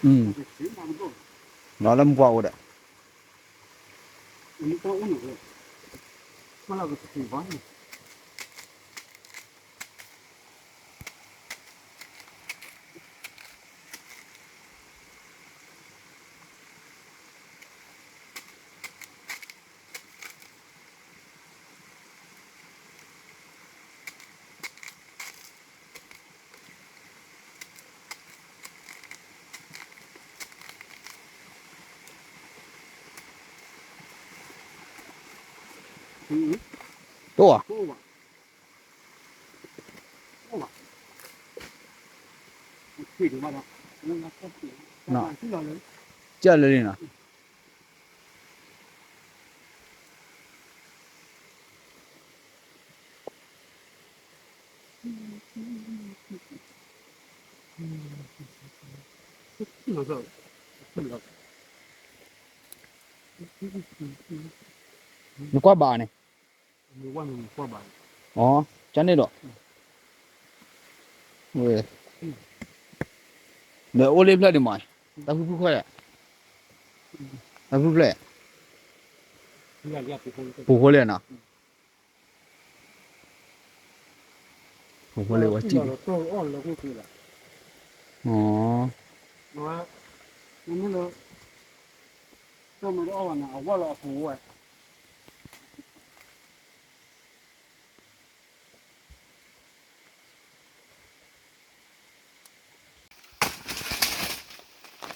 လီၤလၢမုၢ်ပှၢ်အိၣ်ဒီး တိၢ်ဧါ, ကၢ်လၢလံနီၤ. နကွၢ်ဘၣ်န့ၣ်, အ, ကန့ၣ်ဒီး, ဝဲ, ဒီးအိၣ်လၢဖျၢၣ်ဒံးမး, တၢ်ဖုဖုခွဲး, တၢ်ဖုဖျၢၣ်, ပူၤဃိလံနီၤ, ပူၤဃိလံဝဲစံၣ်, အ, လဲၤ, လဲၤ, ကီၢ်လီၤ ကွၢ်ဒံး,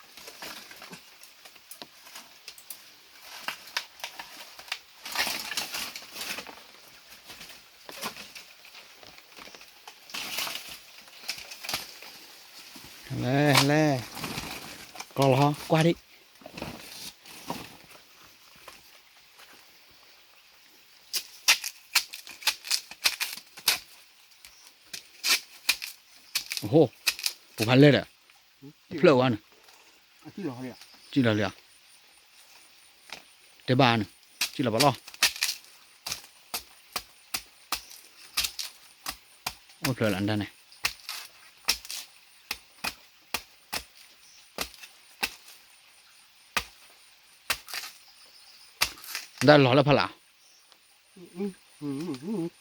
အိၣ်, ပူၤဖးလဲၢ်ဒီး, တဖျၢၣ်ဝဲန့ၣ်, စံၣ်လီၤလံဧါ, တဲဘၣ်န့ၣ်, စံၣ်လီၤဘၣ်လီၤ, အိၣ်ဖျၢၣ်လီၤဒၣ်န့ၣ် ဒၣ်လီၤလၢဖးလၢ်,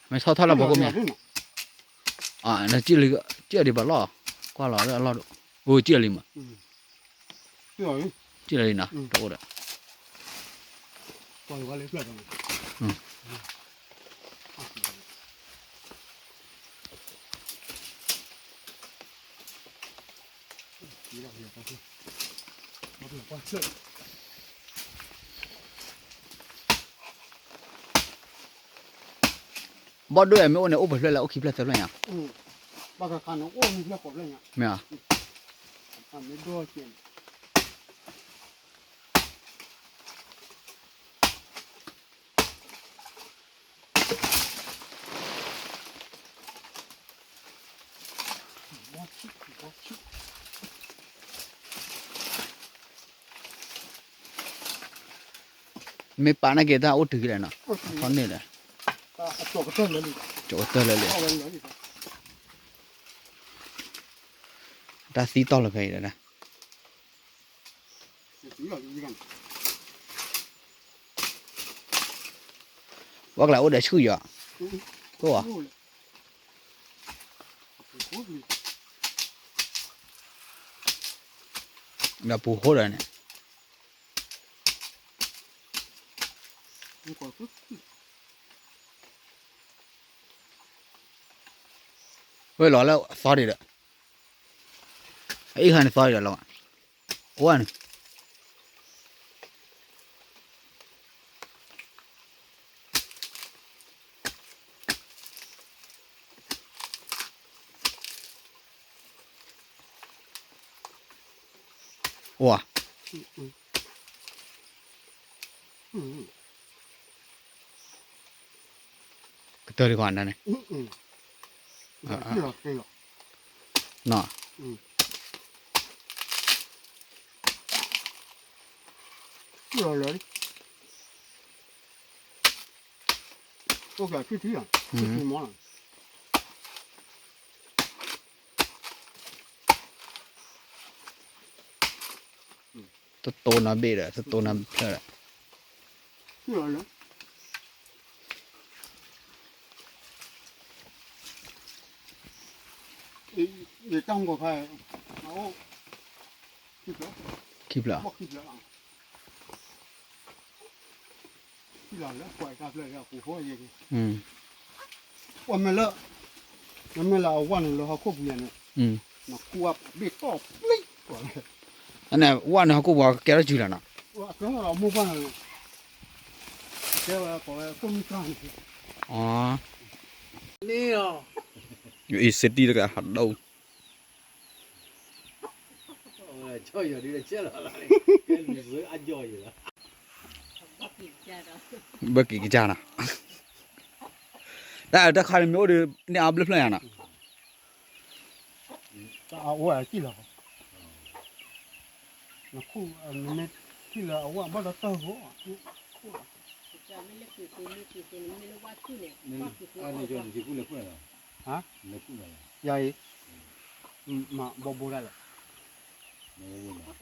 မ့ၢ်ဆီၣ်ထီၣ်လၢပှၤကိးမံၤ, စံၣ်လီၤ, ကွၢ်လီၤလၢအလီၢ်ဒိၣ်, အိၣ်စံၣ်လီၤလံမး, စံၣ်လီၤလံနီၤ တအိၣ်ဒီး ဘီၣ်ဒိၣ်အမ့ၢ်အိၣ်န့ၣ် အိၣ်ပှဲၤဖျၢၣ်လဲၣ်, အိၣ်ခံဖျၢၣ်သၢဖျၢၣ်ညါ, မ့ၢ်ဧါ. မ့ၢ်ပာ်နာ်က့ၤတၢ်အိၣ်တုၤကလဲၣ်နီၤ, ထီၣ်န့ၢ်ဒီး, ကတၢၢ်လၢလံ, တၢ်သံတီၢ်လၢဖဲအံၤဒီး, ဘၣ်ကျါအိၣ်ဒီးဆူၣ်ယီၤ, အိၣ်ဧါ, ဒီးပူၤဃိဒီးန့ၣ် ဝဲလီၤလၢသီဒံးဒီး, အအံၤခါန့ၣ်သီဒံးဒီးလီၤ, အိၣ်န့ၣ် အိၣ်ဧါ, ကတၢၢ်တခီန့ၣ်, နီၤ. အိၣ်ကဆံၣ်ထံၣ်ဧါ, ဆံၣ်ထံၣ်မီၤလီၤ. တတိၤနၤဘ့ၣ်ဒီး တတိၤနၤဖျၢၣ်ဒီး, ထံၣ်လီၤလၢ ယတၢ်မူကီၢ်ခါ, အအိၣ်, ခံဖျၢၣ်, ခံဖျၢၣ်, ခံဖျၢၣ်လီၤ, ပှၤမ့ၢ်လၢ, နမ့ၢ်လၢအဝၣ်န့ၣ်လၢဟီၣ်ခိၣ်ပူၤယၤန့ၣ်, နခူၣ်ဝၣ်ဘ့ၣ်တီၢ်ပျံၤ, အဝၣ်န့ၣ်ဟီၣ်ခိၣ်ပူၤကဲထီၣ်စုလီၤနီၤ, ကဲဝဲကိးဝဲကိၣ်မုၢ်ကၢ်န့ၣ်, န့ၣ်လီၤ, အံၤစတံတကဟးဒိၣ် ဘၣ်က့ၤကစၢ်နီၤ, တၢ်တခါန့ၣ်မ့ၢ်အိၣ်ဒီး န့ၢ်အါဘျၢဖျၢၣ်ညါနီၤ, အအိၣ်အစံၣ်လီၤ, နမ့ၢ်ထံၣ်လၢအဝၣ်ဘၣ်ဒီးတၢ်ဂီၤ, ယအံၤ, မၤဘိဘိဒၣ်လဲၣ်,